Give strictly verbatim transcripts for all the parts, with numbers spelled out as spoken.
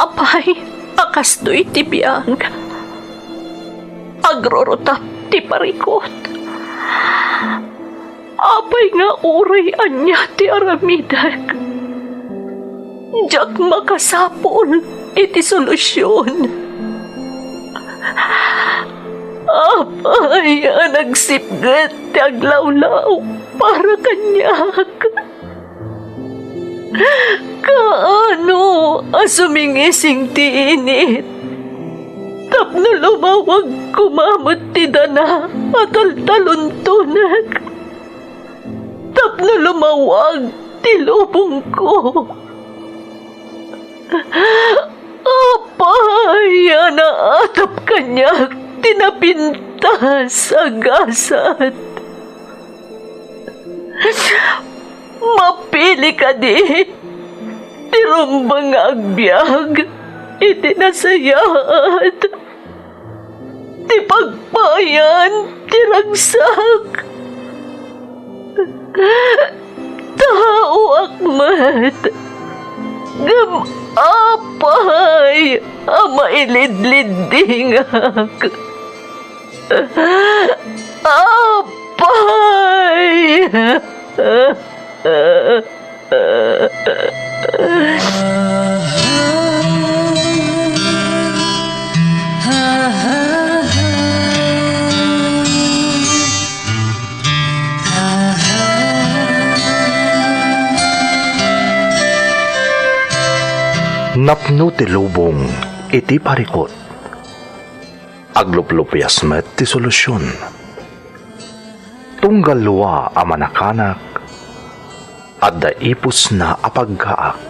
Apay a kastoy ti biag? Agrurutap ti parikut. Apay nga uray ania ti aramidek, diak makasapul iti solusion. Apay a nagsipget ti aglawlaw para kaniak? Kaano a sumingising ti init tapno lumawag koma met ti dana a taltaluntonek? Tapno lumawag ti lubongko. Apay a naatap kaniak ti napintas a gasat? Mapili kadi ti rumbeng nga agbiag iti nasayaat ti pagpayan ti ragsak. Taoak met, ngem apay a mailidliddingak? Apay! Napno ti lubong iti parikut. Agluplupias met ti solusion. Tunggal lua a manakanak, adda ipusna a paggaak.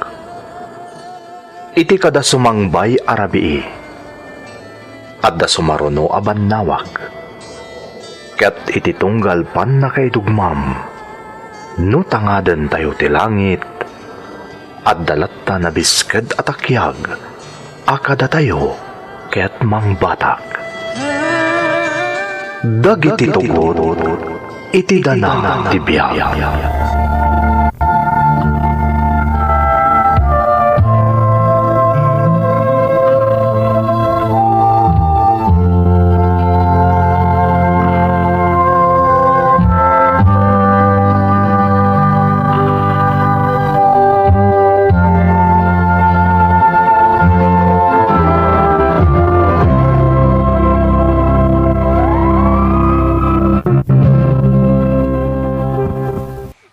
Iti kada sumangbay a rabii, adda sumaruno a bannawag. Ket iti tunggal pannakaidugmam, no tangadentayo ti langit, adda latta nabisked a takiag a kadatayo ket mangbatak. Dagiti tugot iti dana ti biag.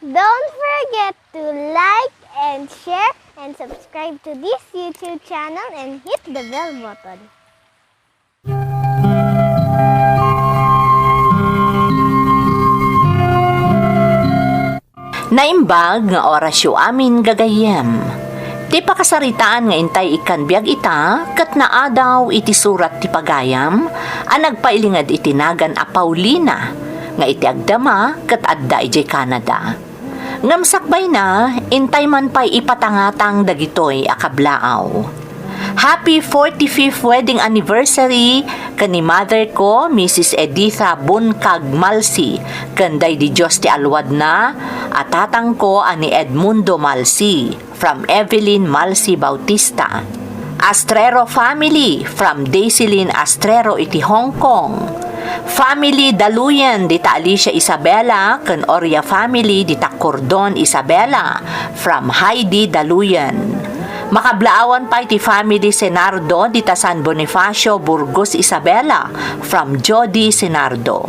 Don't forget to like and share and subscribe to this YouTube channel and hit the bell button. Naimbag nga orasyo amin, gagayyem. Ti pakasaritaan nga intay ikkan biag ita ket naadaw iti surat ti pagayam a nagpailinged iti nagan a Paulina nga iti agdama ket adda idiay Canada. Ngem sakbayna, intay man pay ipatangatang dagitoy a kablaaw. Happy forty-fifth wedding anniversary ken ni mother ko, Missus Editha Buncag Malsi, ken daydi Dios ti aluadna a tatangko a ni Edmundo Malsi, from Evelyn Malsi Bautista. Astrero family, from Daisilyn Astrero iti Hong Kong. Family Daluyan dita Alicia Isabela ken Oria family dita Cordon Isabela, from Heidi Daluyan. Makablaawan pay ti family Senardo dita San Bonifacio, Burgos Isabela, from Jody Senardo.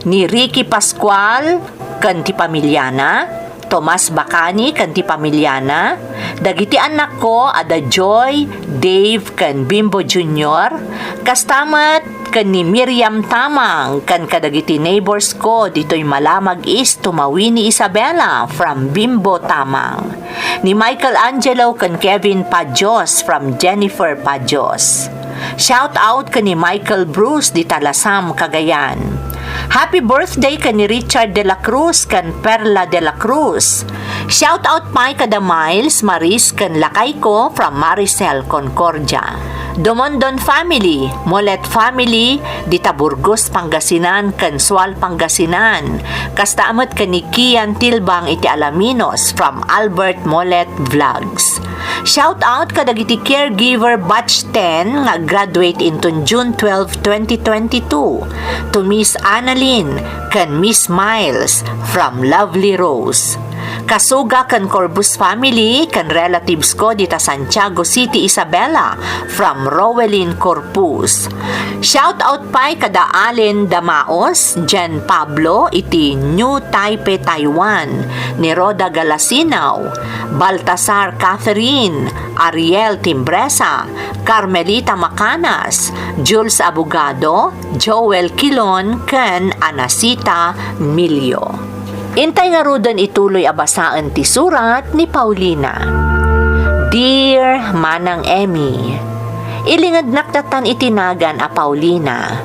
Ni Ricky Pascual ken ti pamiliana, Tomas Bacani ken ti pamiliana, dagiti annakko a da Joy, Dave, ken Bimbo Junior, kasta met ken ni Miriam Tamang ken kadagiti neighbors ko ditoy Malamag East, Tumawini Isabela, from Bimbo Tamang. Ni Michael Angelo ken Kevin Padios from Jennifer Padios. Shout out ken ni Michael Bruce dita Lasam, Cagayan. Happy birthday ken ni Richard de la Cruz ken Perla de la Cruz. Shout out pay kada Miles, Maris ken lakayko from Maricel, Concordia. Domondon family, Molet family, dita Burgos, Pangasinan ken Sual, Pangasinan. Kasta met ken ni Kian Tilbang iti Alaminos from Albert Molet Vlogs. Shout out kadagiti caregiver batch ten nga graduate inton June twelve, twenty twenty-two, to Miss Annalyn ken Miss Miles from Lovely Rose. Kasuga ken Corbus family ken relatives ko dita Santiago City, Isabela, from Rowelyn Corpus. Shout out pay kada Allen Damaos, Jen Pablo iti New Taipei, Taiwan, ni Rhoda Galasinao, Baltasar Catherine, Ariel Timbresa, Carmelita Macanas, Jules Abogado, Joel Quilon, ken Anacita Milio. Intay ngaruden ituloy a basaen ti surat ni Paulina. Dear Manang Emmy, ilingednak datan iti nagan a Paulina.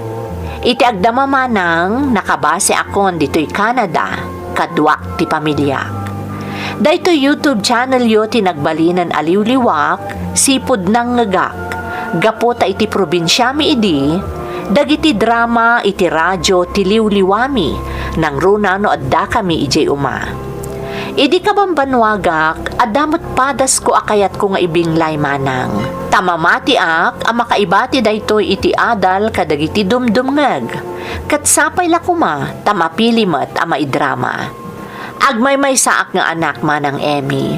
Iti agdama manang, nakabase akon ditoy Canada, kaduak ti pamiliak. Daytoy YouTube channel yo ti nagbalinen a liwliwak, sipud nangngegak. Gapu ta iti probinsiami idi, dagiti drama iti radio ti liwliwami, nangruna no addakami idiay uma. Idi kabambannuagak, adda met padasko a kayatko nga ibinglay manang. Ta mamatiak a makaibati daytoy iti adal kadagiti dumdumngeg. Ket sapay la koma ta mapili met a maidrama. Agmaymaysaak nga anak, Manang Emmy.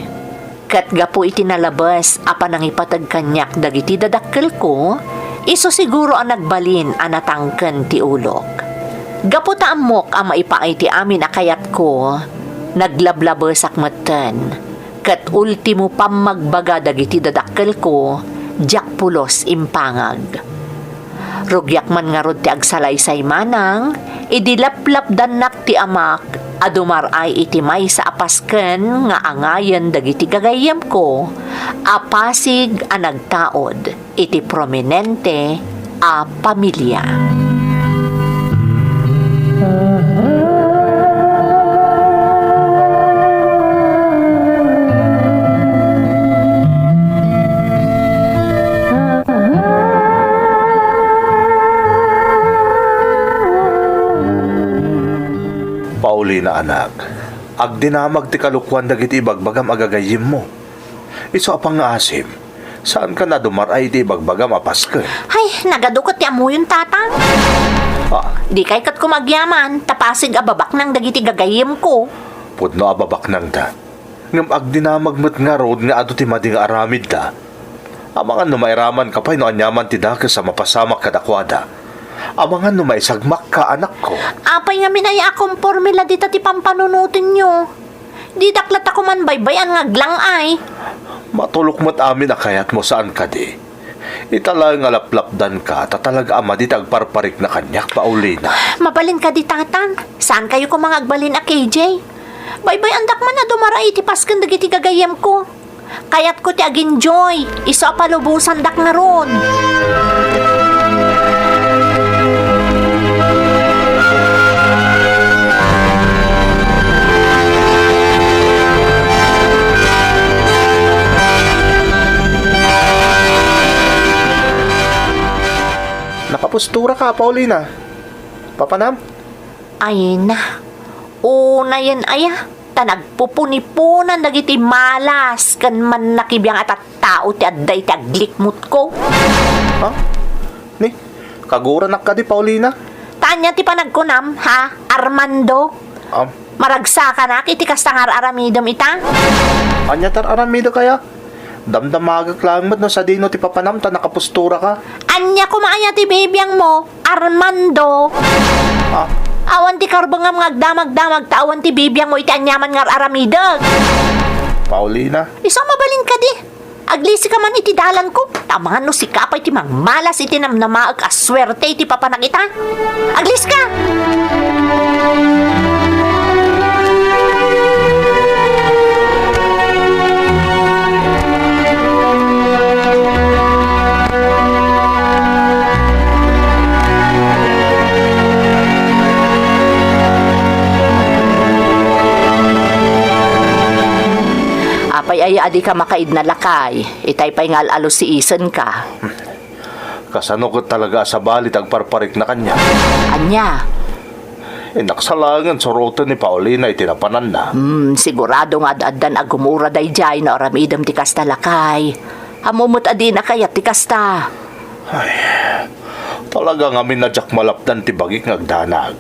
Ket gapu iti nalabes a panangipateg kaniak dagiti dadakkelko, isu siguro a nagbalin a natangken ti ulok. Gapu ta ammok a maipaay ti amin a kayatko, naglablabesak metten, ket ultimo pammagbaga dagiti dadakkelko, diak pulos impangag. Rugiak man ngarud ti agsalaysay manang, idi laplapdannak ti amak a dumar-ay iti maysa a pasken nga angayen dagiti gagayyemko a pasig a nagtaud iti prominente a pamilia. Paulina, anak, agdinamag ti kalokuan dagiti ibagbagam a gagayyemmo. Isu a pangngaasim, saanka a dumar-ay iti ibagbagam a pasken. Ay, nagadu ket ti ammoyon, Tata. Ah. Dikay ket koma agyaman, ta pasig a babaknang dagiti gagayyemko. Pudno a babaknangda. Ngem agdinamag met ngarud nga adu ti madi nga aramidda. Amangan no mairamanka pay no aniaman ti dakes a mapasamak kadakuada. Amangan no maisagmakka, anakko. Apay ngamin aya a komporme la dita ti pampanunotenyo? Didak latta koman baybay-an nga aglang-ay. Matulok met amin a kayatmo, saan kadi? Ita laeng a laplapdanka, ta talaga a madi ti agparparikna kaniak, Paulina. Mabalin kadi, Tata? Saankayo koma nga agbalin a K J? Baybay-andak man a dumar-ay iti pasken dagiti gagayyemko. Kayatko ti ag-enjoy, isu a palubosandak ngarud. Nakapostura ka, Paulina. Papanam? Ay na, unayen aya, ta nagpupuniponan dagiti malas ken mannakibiang a tattao ti adda iti aglikmutko. Ha? Ni, kaguranak kadi, Paulina? Ta ania ti panagkunam, ha, Armando? Am. Maragsakanak iti kasta nga ar-aramidem ita? Ania ti ar-aramidek aya? Damdamagek laeng met no sadino ti papanam ta nakapostura ka. Ania koma aya ti bibiangmo, Armando? Ah. Awan ti karbengam nga agdamagdamag ta awan ti bibiangmo iti aniaman nga ar-aramidek. Paulina. Isu a mabalin kadi. Aglisi ka man iti dalanko. Ta amangan no sika pay ti mangmalas iti namnamaek a suerte iti papanak ita. Aglisi ka! Apay aya a dika makaidna, lakay? Itay pay nga al-alusiisenka. Kasano ket talaga a sabali ti agparparikna kaniak? Ania? Innak sa laengen suroten ni Paulina iti napananna. Hmm, sigurado nga ad-addan a gumura daydiay no aramidem ti kasta, lakay. Ammom met a dina kayat ti kasta. Ay, talaga ngamin a diak malapdan ti bagik nga agdanag.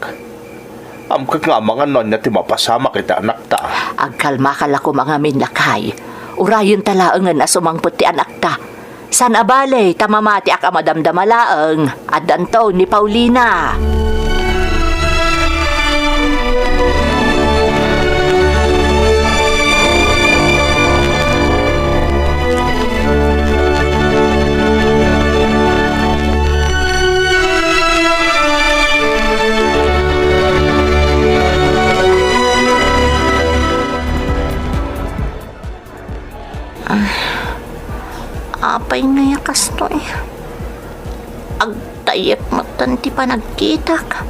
Amkek nga amangan no ania ti mapasamak iti anakta. Agkalmaka la koma ngamin, lakay. Urayenta laengen a sumangpet ti anakta. Saan a bale, ta mamatiak a madamdama laeng, addanto ni Paulina. Ah, apay ngay a kastoy? Agtayyek metten ti panagkitak.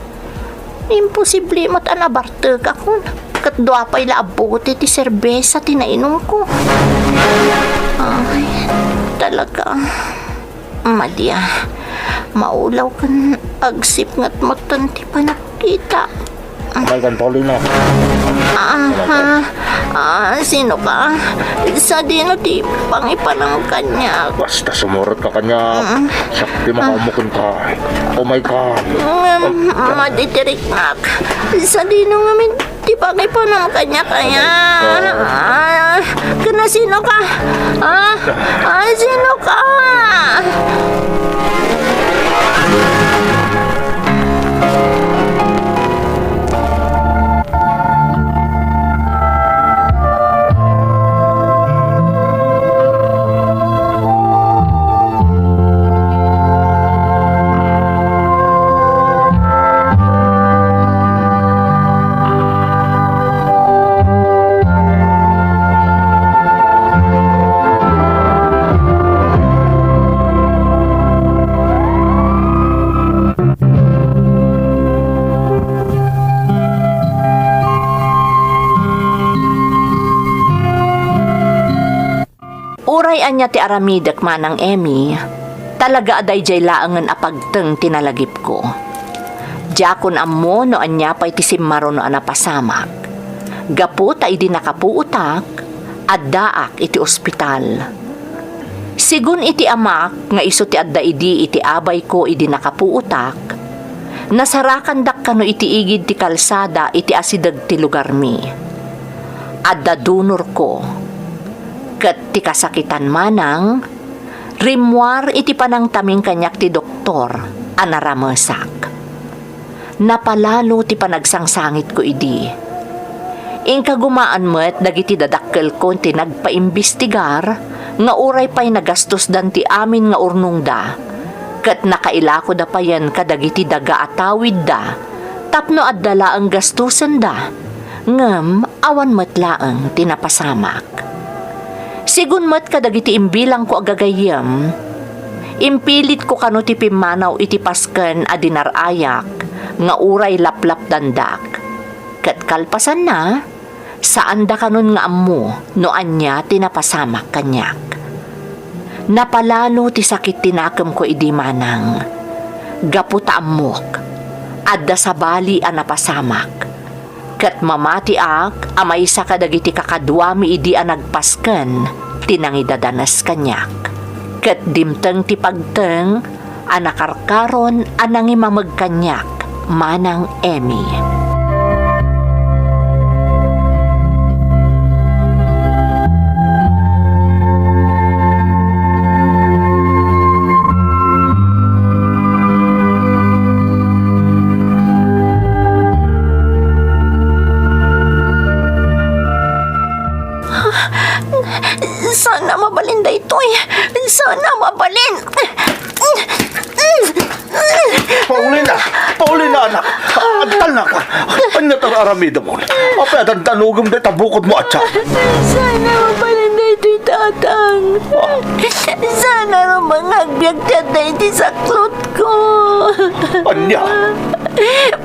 Imposible met a nabartekakon. Ket dua pay la a bote ti serbesa ti nainumko. Ay, talaga. Madia, maulaw ken agsipnget metten ti panagkita. Kalkan, Paulina. Ah, ah, ah, sino ka? Sadino ti pangipanam kaniak? Basta sumurot ka kaniak. Mm. Sakti makaumukon ka. Oh my God. Mm, maditiriknak. Sadino ngamin ti pangipanam kaniak aya? Ah, ken sino ka? Ah, ah, sino ka? Uray ania ti aramidek, Manang Emmy, talaga a daydiay laengen a pagteng ti nalagipko. Diakon ammo no ania pay ti simmaruno a napasamak. Gapu ta idi nakapuotak, addaak iti ospital. Sigun iti amak nga isu ti adda idi iti abayko idi nakapuotak, nasarakandak kano iti igid ti kalsada iti asideg ti lugarmi. Adda donorko. Ket ti kasakitan manang, rimmuar iti panangtaming kaniak ti doktor a naramesak. Napalalo ti panagsangsangitko idi. Inkagumaan met dagiti dadakkelko ti nagpaimbestigar nga uray pay nagastusdan ti amin nga urnongda, ket nakailakoda payen kadagiti daga a tawidda tapno adda laeng gastusenda, ngem awan met laeng ti napasamak. Sigun met kadagiti imbilangko a gagayyem, impilitko kano ti pimmanaw iti pasken a dinar-ayak nga uray laplapdandak. Ket kalpasanna, saanda kanon nga ammo no ania ti napasamak kaniak. Napalalo ti sakit ti nakemko idi manang. Gapu ta ammok, adda sabali a napasamak. Ket mamatiak a maysa kadagiti kakaduami idi a nagpasken ti nangidadanes kaniak. Ket dimteng ti pagteng a nakarkaron a nangimameg kaniak, Manang Emmy. Saan a mabalin daytoy. Saan a mabalin. Paulina! Paulina, anak! Agtalnaka! Ania ti ar-aramidem? Apay a dandanogem dayta bukodmo a tiyan? Saan a mabalin daytoy, Tatang. Saan a rumang agbiag ti adda iti saklotko. Ania?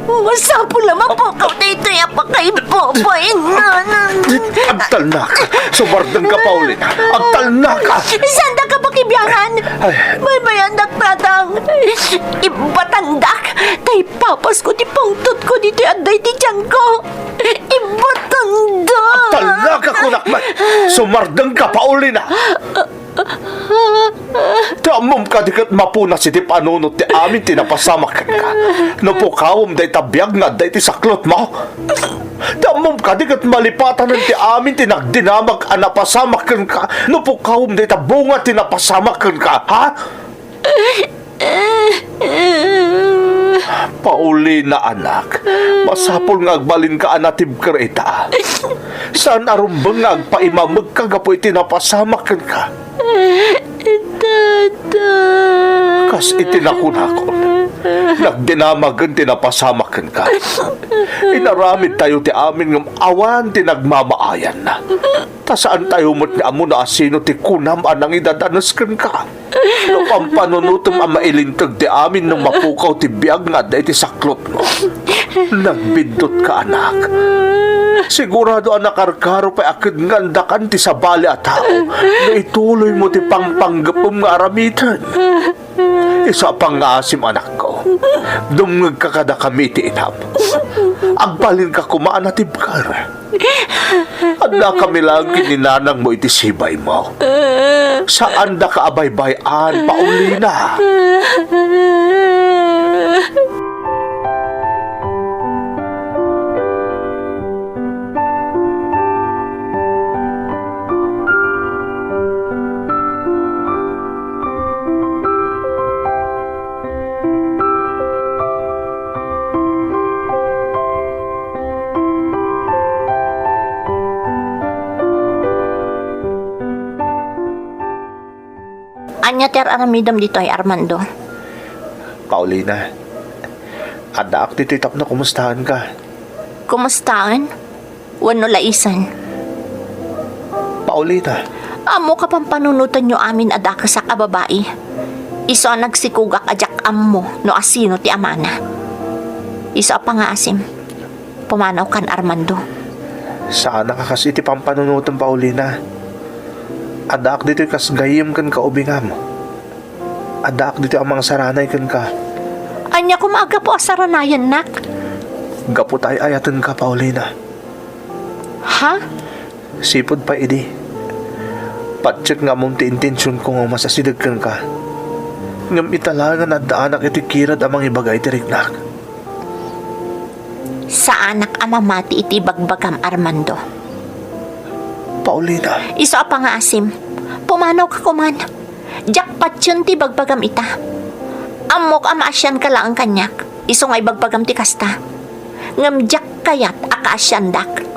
Masapul a mapukaw daytoy a pakaibabain. Agtalnaka! Sumardengka, Paulina! Agtalnaka! Saanda ka Biangan! Ay. Baybayandak, Tatang! Ibbatandak! Ta ipapasko ti pungtotko ditoy adda iti tianko! Ibbatandak! Agtalnaka, kunak met! Sumardengka, Paulina! Ti ammom kadi ket mapunas iti panunot ti amin ti napasamak kenka. No pukawem dayta biag nga adda iti saklotmo, ti ammom kadi ket malipatanen ti amin ti nagdinamag a napasamak kenka. No pukawem dayta bunga ti napasamak kenka, ha? Paulina, anak, masapul nga agbalinka a natibker ita. Saan a rumbeng nga agpaimamegka gapu iti napasamak kenka. Tata. Kas iti nakunakon, nagdinamagen ti napasamak kenka. Inaramidtayo ti amin ngem awan ti nagmamaayanna. Ta saantayo met nga ammo no asino ti kunam a nangidadanes kenka. No pampanunotem a mailinteg ti amin no mapukaw ti biag nga adda iti saklotmo, nagbiddutka, anak. Sigurado a nakarkaro pay a kedngandakan ti sabali a tao no ituloymo ti pangpanggepem nga aramiden. Isu a pangngaasim, anakko, dumngegka kadakami iti inam. Agbalinka koma a natibker. Addakami laeng ken ni nanangmo iti sibaymo. Saandaka a baybay-an, Paulina. Ania ti ar-aramidem ditoy, Armando? Paulina, addaak ditoy tapno kumustaenka. Kumustaen? Wenno laisen? Paulina. Ammok a pampanunotenyo amin a dakesak a babai. Isu a nagsikogak a diak ammo no asino ti amana. Isu a pangngaasim, pumanawkan, Armando. Saanak a kas iti pampanunotem, Paulina. Addaak ditoy kas gayyem ken kaubingam. Addaak ditoy a mangsaranay kenka. Ania koma a gapu a saranayannak? Gapu ta ay-ayatenka, Paulina. Ha? Sipud pay idi, patiek nga ammom ti intensionko nga umasideg kenka. Ngem ita laeng nga naaddaanak iti kirad a mangibaga iti riknak. Saanak a mamati iti ibagbagam, Armando. Paulina. Isu a pangngaasim, pumanawka koman. Diak patien ti ibagbagam ita. Ammok a maasianka laeng kaniak, isu nga ibagbagam ti kasta. Ngem diak kayat a kaasiandak.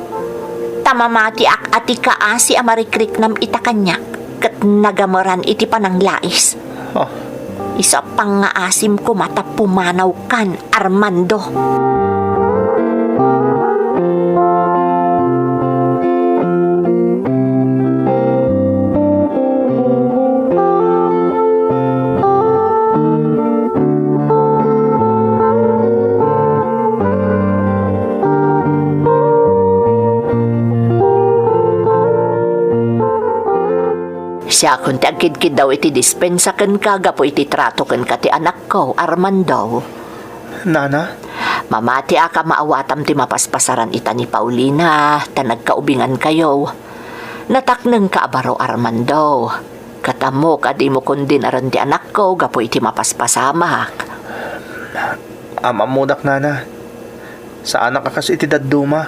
Ta mamatiak a ti kaasi a marikriknam ita kaniak ket nagameran iti pananglais. Ah. Isu a pangngaasim koma ta pumanawkan, Armando. Siakon ti agkidkiddaw iti dispensa kenka gapu iti trato kenka ti anakko, Armando. Nana? Mamatiak a maawatam ti mapaspasaran ita ni Paulina, ta nagkaubingankayo. Nataknengka a baro, Armando. Ket ammok a dimo kondinaren ti anakko gapu iti mapaspasamak. Am-ammodak, Nana. Saanak a kas iti dadduma.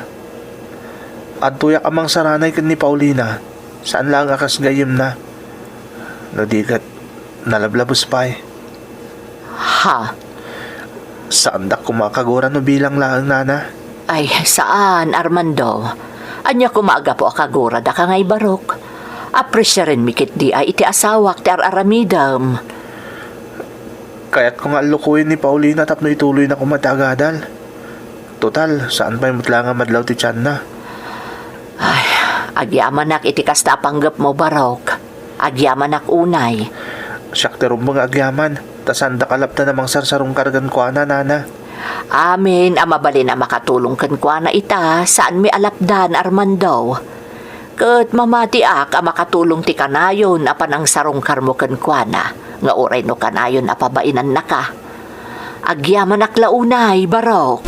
Adtoyak a mangsaranay ken ni Paulina. Saan laeng a kas gayyemna. No di ket, nalablabes pay. Ha? Saandak koma a kagura no bilang laeng, Nana. Ay, saan, Armando. Ania koma a gapu a kagurada ka ngay barok? Apresiarenmi ketdi a iti asawak ti ar-aramidem. Kayatko nga allukoyen ni Paulina tapno ituloyna koma ti agadal. Total, saan pay met la nga madlaw ti tianna. Ay, agyamanak iti kasta a panggepmo, barok. Agyamanak unay. Siak ti rumbeng nga agyaman, ta saandak a lapdan a mangsarsarungkar kenkuana, Nana. Amin a mabalin a makatulong kenkuana ita, saanmi a lapdan, Armando. Ket mamatiak a makatulong ti kanayon a panangsarungkarmo kenkuana, nga uray no kanayon a pabainannaka. Agyamanak la unay, Barok.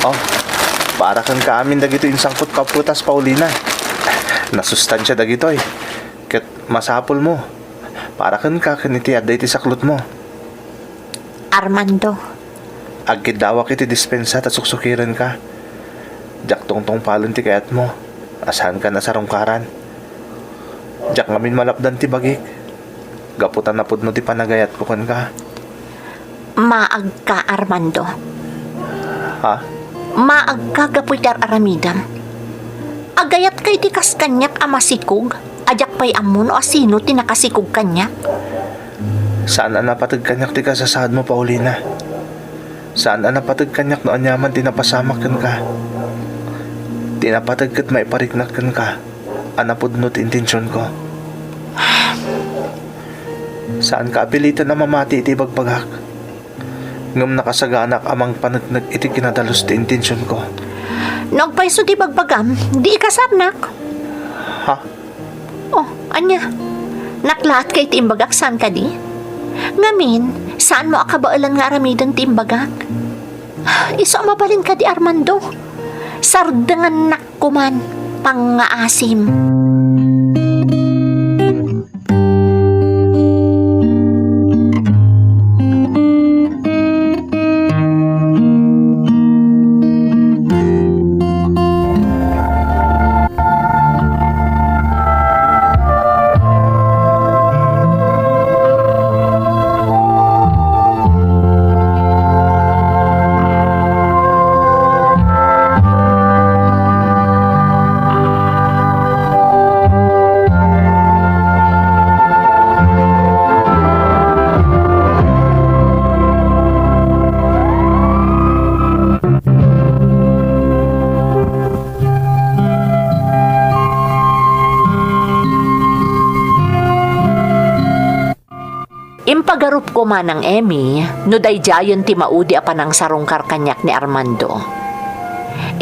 Oh, para kenka amin dagitoy insangpet a prutas, Paulina. Nasustansia dagitoy. Ket masapulmo. Para kenka ken iti adda iti saklotmo. Armando. Agkiddawak iti dispensa ta suksukirenka. Diak tungtungpalen ti kayatmo a saankan a sarungkaran. Diak ngamin malapdan ti bagik. Gapu ta napudno ti panagayatko kenka. Maagka, Armando. Ha? Maagka gapu iti ar-aramidem. Agayatka iti kas kaniak a masikog, a diak pay ammo no asino ti nakasikog kaniak. Saan a napateg kaniak ti kasasaadmo, Paulina. Saan a napateg kaniak no aniaman ti napasamak kenka. Ti napateg ket maipariknak kenka a napudno ti intensionko. Saanka a piliten a mamati iti ibagbagak. Ngem nakasaganak a mangpaneknek iti kinadalus ti intensionko. No agpayso ti ibagbagam, di ikasarnak. Ha? Oh, ania? Naklaat ka iti imbagak, saan kadi? Ngamin, saanmo a kabaelan nga aramiden ti imbagak? Isu a mabalin kadi, Armando? Sardengannak koman pangngaasim. Impagarupko, Manang Emmy, no daydiayen ti maudi a panangsarungkar kaniak ni Armando.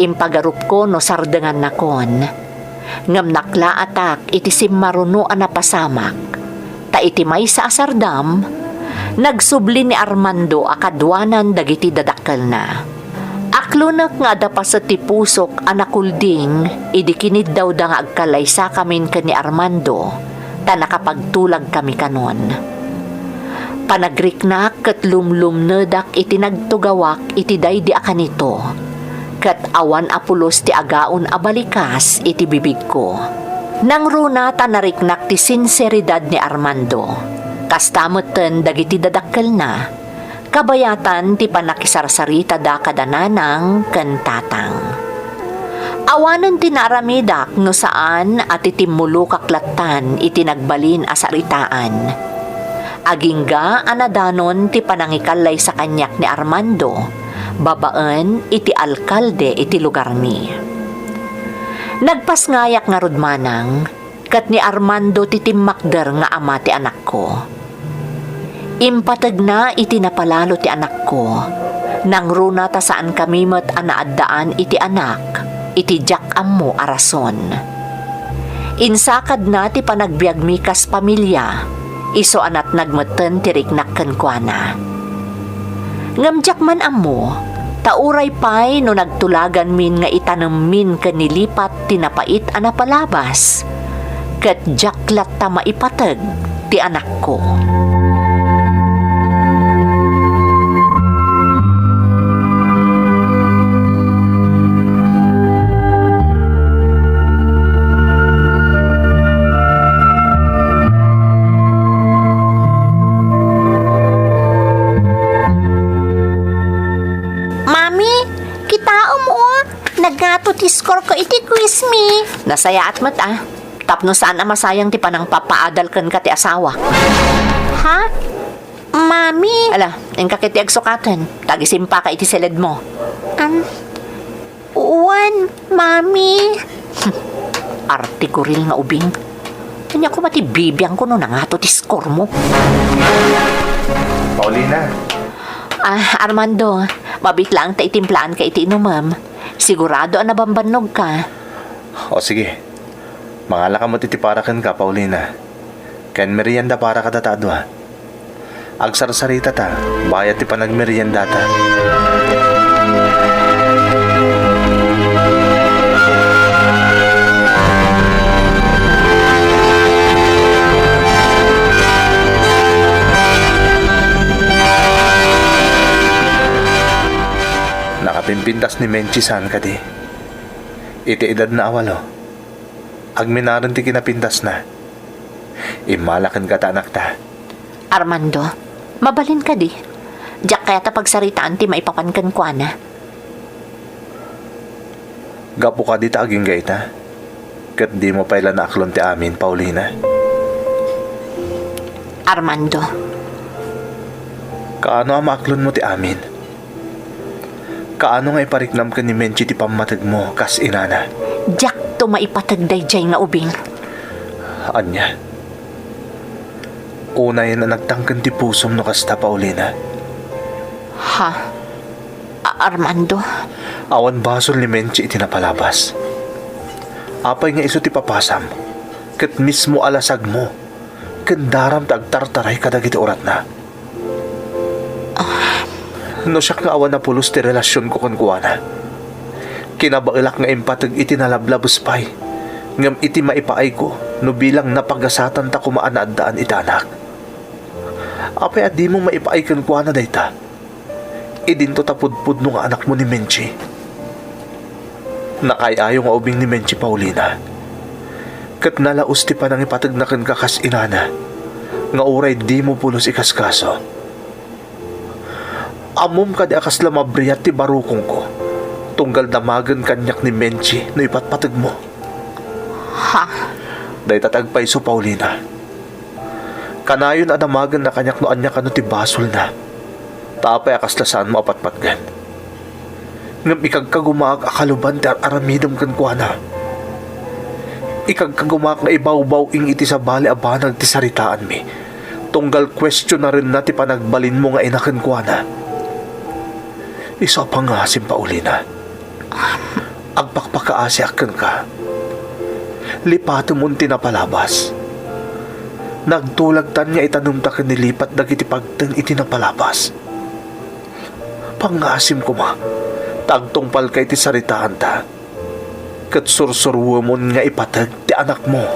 Impagarupko no sardengannakon, ngem naklaatak iti simmaruno a napasamak, ta iti maysa a sardam, nagsubli ni Armando a kaduanan dagiti dadakkelna. Aklonek nga adda paset ti pusok a nakulding idi kiniddawda nga agkallaysakamin ken ni Armando, ta nakapagtulagkami kanon. Panagriknak ket lumlumnedak iti nagtugawak iti daydi a kanito, ket awan a pulos ti agaon a balikas iti bibigko. Nangruna ta nariknak ti sinseridad ni Armando. Kasta metten dagiti dadakkelna. Kabayatan ti pannakisarsaritada kada nanang ken tatang. Awanen ti naaramidak no saan a ti timmulokak lattan iti nagbalin a saritaan. Agingga a nadanon ti panangikallaysa kaniak ni Armando babaen iti alkalde iti lugarmi. Nagpasngayak ngarud manang, ket ni Armando ti timmakder nga ama ti anakko. Impategna iti napalalo ti anakko. Nangruna ta saankami met a naaddaan iti anak, iti diak ammo a rason. Insakadna ti panagbiagmi kas pamilia, isu a natnag metten ti riknak kenkuana. Ngem diak man ammo, ta uray pay no nagtulaganmin nga itanemmin ken nilipat ti napait a napalabas, ket diak latta maipateg ti anakko. Mami, kitaem, o, nagngato ti score ko iti quiz mi. Nasayaat met, a. Tapno saan a masayang ti panangpapaadal kenka ti asawa. Ha? Mami? Ala, inka ket ti agsukaten, ta agisimpaka iti siledmo. Am, Wen, Mami. Arte goril nga ubing. Ania koma ti bibiangko no nangato ti score mo? Paulina. Ah, Armando, mabiit laeng ta itimplaanka iti inumem. Sigurado a nabambannogka. O sige. Mangalaka met iti para kenka, Paulina. Ken merienda para kadata a dua. Agsarsaritata, bayat ti panagmeriendata. Nakapimpintas ni Menchi saan kadi. Iti edadna a walo, agminaren ti kinapintasna. Immala kenka ta anakta. Armando, mabalin kadi? Diak kayat a pagsaritaan ti maipapan kenkuana. Gapu kadi ta agingga ita, ket dimo pay la naaklon ti amin, Paulina? Armando. Kaano a maaklonmo ti amin? Kaano nga ipariknam ken ni Menchi ti pammategmo kas inana? Diakto maipateg daydiay nga ubing. Ania? Unayen a nagtangken ti pusom no kasta, Paulina. Ha? A-, Armando? Awan basol ni Menchi iti napalabas. Apay nga isu ti papasam, ket mismo a lasagmo, ken daram ta agtartaray kadagiti uratna. No siak nga awan a pulos ti relasionko kenkuana, kinabaelak nga impateg iti nalablabes pay, ngem iti maipaayko no bilang napagasatan ta koma a naaddaan iti anak. Apay a dimo maipaay kenkuana dayta? Idinto ta pudpudno nga anakmo ni Menchi. Nakaay-ayo nga ubing ni Menchi, Paulina. Ket nalaus ti panangipategna kenka kas inana, nga uray dimo pulos ikaskaso. Ammom kadi a kasla mabriat ti barukongko, tunggal damagen kaniak ni Menchi no ipatpategmo? Ha? Dayta ti agpayso, Paulina. Kanayon a damagenna kaniak no ania kano ti basolna. Ta apay a kasla saanmo a patpatgen? Ngem ikagkagumaak a kaluban ti ar-aramidem kenkuana. Ikagkagumaak nga ibawbaw-ing iti sabali a banag ti saritaanmi, tunggal kuestionarenna ti panagbalinmo nga ina kenkuana. Isu a pangngasim, Paulina. Agpakpakaasiak kenka. Lipatemon ti napalabas. Nagtulagtan nga itanemta ken nilipat dagiti pagteng iti napalabas. Pangngasim koma ta agtungpalka iti saritaanta, ket sursuruemon nga ipateg ti anakmo.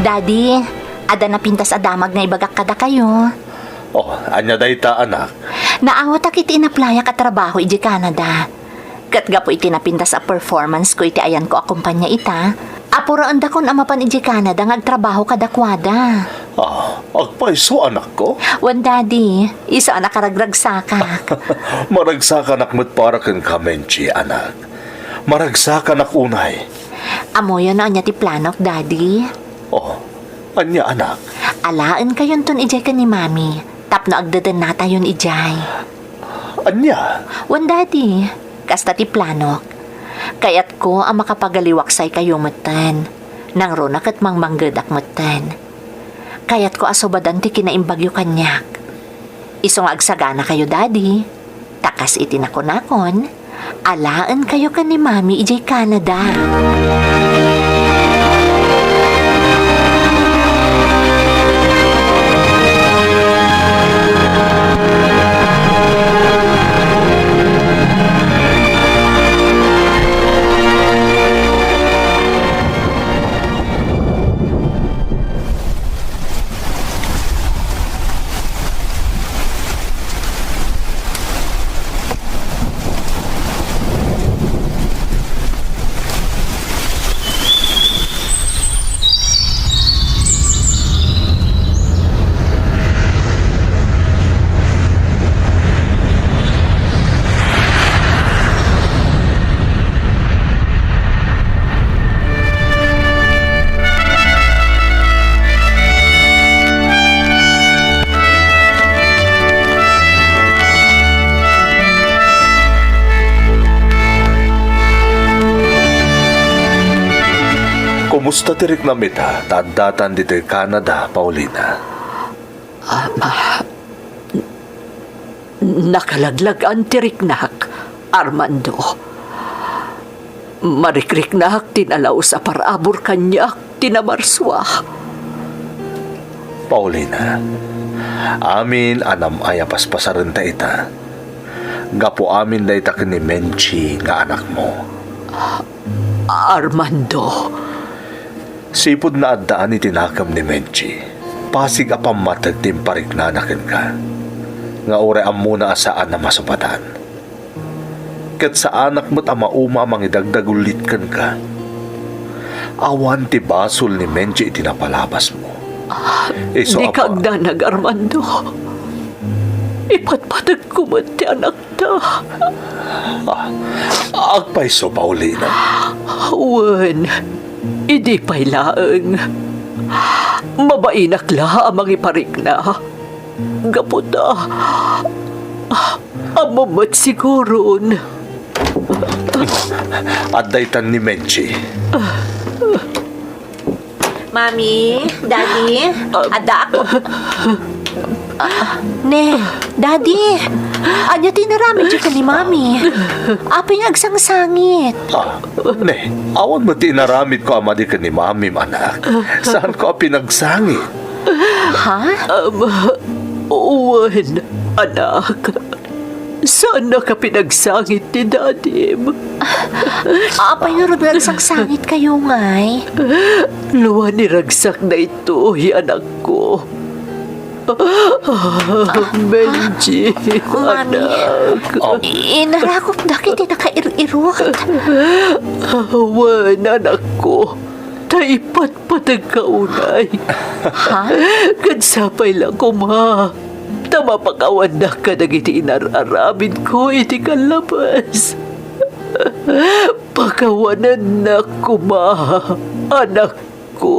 Daddy, adda napintas a damag nga ibagak kadakayo. Oh, ania dayta, anak? Naawatak iti inaplayak a trabaho idiay Canada. Ket gapu iti napintas a performance ko iti ayanko a kompania ita, apuraendakon a mapan idiay Canada nga agtrabaho kadakuada. Ah, agpayso, anakko? Wen, Daddy. Isu a nakaragragsakak. Maragsakanak met para kenka, Menchi, anak. Maragsakanak unay. Ammoyo no ania ti planok, Daddy? Oh, ania, anak? Alaenkayonton idiay ken ni Mami tapno agdedennatayon idiay. Ania? Wen, Daddy, kasta ti planok. Kayatko a makapagaliwaksaykayo metten. Nangruna ket mangmanggedak metten. Kayatko a subadan ti kinaimbagyo kaniak. Isu nga agsaganakayo, Daddy. Ta kas iti nakunakon, Alaenkayo ken ni Mami idiay Canada. Kumusta ti riknam ita ta addatan ditoy Canada, Paulina? Ama, nakalaglag-an ti riknak, Armando. Marikriknak ti nalaus a parabur kaniak ti namarsua. Paulina, amin a nam-ay a paspasarenta ita. Gapu amin dayta ken ni Menchi nga anakmo. Armando. Sipud naaddaan iti nakem ni Menchi, pasig a pammateg ti impariknana kenka, nga uray ammona a saan a masupatan. Ket saanak met a mauma a mangidagdagullit kenka. Awan ti basol ni Menchi iti napalabasmo. Isu a pa- Dika agdanag, Armando. Ipatpategko met ti anakta. Ah, agpayso, Paulina. Wen, idi pay laeng. Mabainak la a mangiparikna. Gapu ta, ammo met siguron. Adda itan ni Menchi. Mami, Daddy, addaak. Ne, Daddy, ania ti inaramidyo ken ni Mami? Apay nga agsangsangit? Ah, ne, awan met ti inaramidko a madi ken ni Mamim, anak. Saanko a pinagsangit. Ha? Ama, wen, anak. Saannak a pinagsangit ti dadim. Apay ngarud nga agsangsangitkayo ngay? Luan ni ragsak daytoy, anakko. Menchi, Mami, anak. Oh. Inarakop dagiti nakair-irot. Wen, anakko. Ta ipatpategka unay. Ha? Ket sapay la koma ta mapakawannak kadagiti inar-aramidko iti kallabas. Pakawanennak koma, anakko.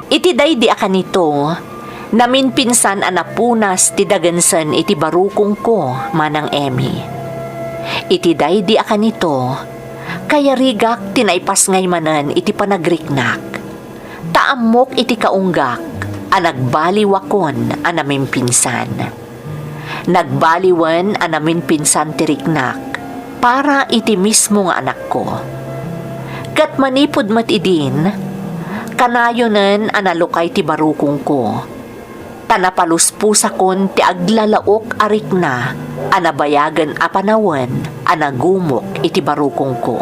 Iti daydi a kanito, namimpinsan a napunas ti dagensen iti barukongko, Manang Emmy. Iti daydi a kanito, kayarigak ti naipasngay manen iti panagriknak. Ta ammok iti kaunggak a nagbaliwakon a namimpinsan. Nagbaliwen a namimpinsan ti riknak para iti mismo nga anakko. Ket manipud met idin, kanayonen a nalukay ti barukongko, ta napaluspusakon ti aglalaok a rikna a nabayagen a panawen a nagumok iti barukongko.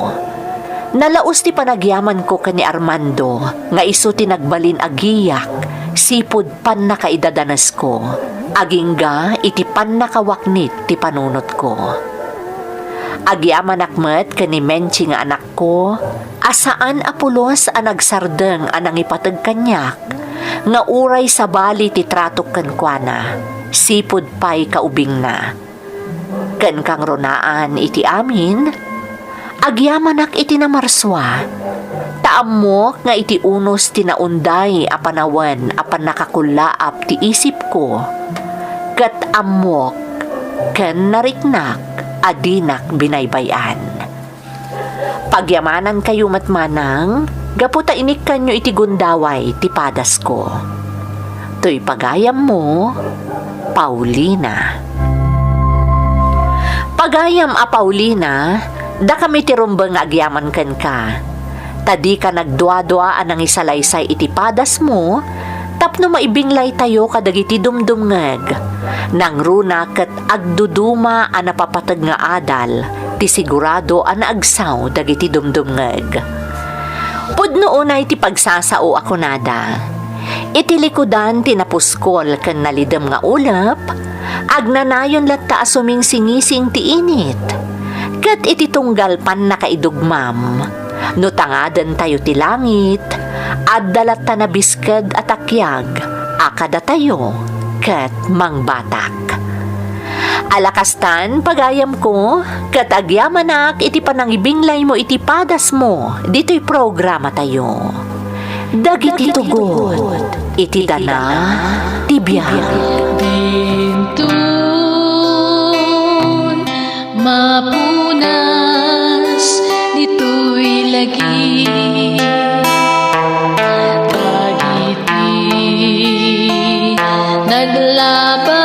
Nalaus ti panagyamanko ken ni Armando nga isu ti nagbalin a giyak sipud pannakaidadanesko, agingga iti pannakawaknit ti panunotko. Agyamanak met ken ni Menchi nga anakko a saan a pulos a nagsardeng a nangipateg kaniak nga uray sabali ti tratok kenkuana, sipud pay kaubingna. Ken kangrunaan iti amin, agyamanak iti namarsua, ta ammok nga iti unos ti naunday a panawen a pannakakullaap ti isipko, ket ammok ken nariknak a dinak binaybay-an. Pagyamanankayo met manang, gapu ta inikkanyo iti gundaway ti padasko. Toy pagayammo, Paulina. Pagayam a Paulina, dakami ti rumbeng nga agyaman kenka. Ta dika nagduadua a nangisalaysay iti padasmo, tapno maibinglaytayo kadagiti dumdumngeg. Nangruna ket agduduma a napapateg nga adal ti sigurado a naagsaw dagiti dumdumngeg. Pudno unay ti pagsasao a kunada. Iti likudan ti napuskol ken nalidem nga ulep, agnanayon latta a sumingsingising ti init. Ket iti tunggal pannakaidugmam, no tangadentayo ti langit, adda latta nabiskeg a takiag a kadatayo ket mangbatak. Ala kastan, pagayamko, ket agyamanak iti panangibinglaymo iti padasmo ditoy programatayo. Dagiti tugot iti dana ti biag. Dinton mapunas ditoy lagi. Dagiti naglaban